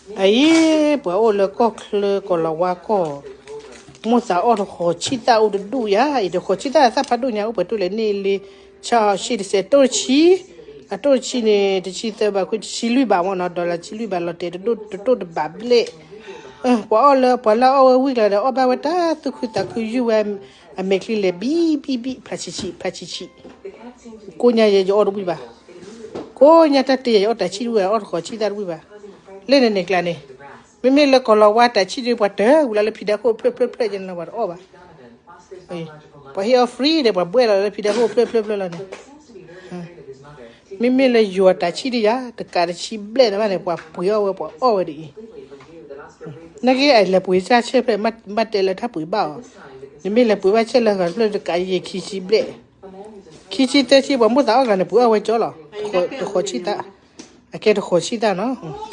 အအံၤ ပှၤအိၣ်လၢကီၢ်ချၢကီၤလၤဝါကီၢ်, မိၢ်သးအီၣ်တဃီၤဆံၣ်သၣ်အိၣ်တဒူၣ်ယၤအံၤ, တဃီၤဆံၣ်သၣ်သၣ်ဖးဒိၣ်ညါ အိၣ်ပှဲၤတိၣ်လဲၣ်န့ၣ်လံ, ဆၣ်ဆံၣ်တစဲး တိၣ်တဆံ, အတိၣ်တဆံန့ၣ် တဆံသၢဘးခွံ တဆံလွံၢ်ဘးမ့ၢ်နီၤ, ဒီးလၢဆံလွံၢ်ဘးလီၤတဲာ်တဒိၣ်တဘးဘျဲၣ်. ပှၤအီၣ်လၢ ပှၤလၢအီၣ်ဝဲဝံၣ်ကျါဒီး အီၣ်ဘၣ်ဝဲတၢ်သူၣ်ခုသးခုယုၢ်ဝဲ, အမဲာ်ချံလဲၤဘံဘံဘံ ဖျါဆံးဆံး ဖျါဆံးဆံး, ကိးညါယဲယအီၣ်တဝံၣ်ဘၣ်, ကိးညါတၢ်တ့ၢ်ယဲယအီၣ်တၢ်ဆံၣ်တဝံၣ်ဘၣ် အီၣ်တဃီၤဆံၣ်သၣ်တဝံၣ်ဘၣ်, လၢန့ၣ်န့ၣ်ကျါန့ၣ်, မ့မ့ၢ်လၢကီၤလၤဝါတၢ်ဆံၣ်ဒုး ပှၤတၢ်ဝံၤလၢလၢဖံးဒၢခိၣ်ဖျၢၣ်ဖျၢၣ်ဖျၢၣ်ယဲန့ၣ်လီၤ ပှၤတအီၣ်ဘၣ်, ပှၤဟ့ၣ်အီၣ် free န့ၣ် ပှၤဘှဲၣ်လီၤလၢဖံးဒၢခိၣ်ဖျၢၣ်ဖျၢၣ်ဖျၢၣ်လီၤန့ၣ်, မ့မ့ၢ်လၢယွၤတၢ်ဆံၣ်ဒုးယၤ တကးတဆံဘျဲၣ်န့ၣ်ဘၣ်န့ၣ် ပှၤပှ့ၤအီၣ်ဝဲ ပှၤအီၣ်ဝဲဒ်အံၤ, နာ်က့အလဲၤပှ့ၤတၢ်ဆဲးဖျဲၣ် မ့ၢ်တဲလၢတၢ်ပှ့ၤဘၣ်အီၤ, နမ့ၢ်လဲၤပှ့ၤဘၣ်ဆဲးလၢဂၤတဖျၢၣ် တကးယဲၢ်ခံဆံဘျဲၣ်, ခံဆံသၢဆံ ပှၤမိၢ်သးအီၣ်ဂၤန့ၣ် ပှ့ၤအီၣ်ဝဲကၠီလီၤ, တဃီၤဆံၣ်သၣ်, အကဲတဃီၤဆံၣ်သၣ်နီၤ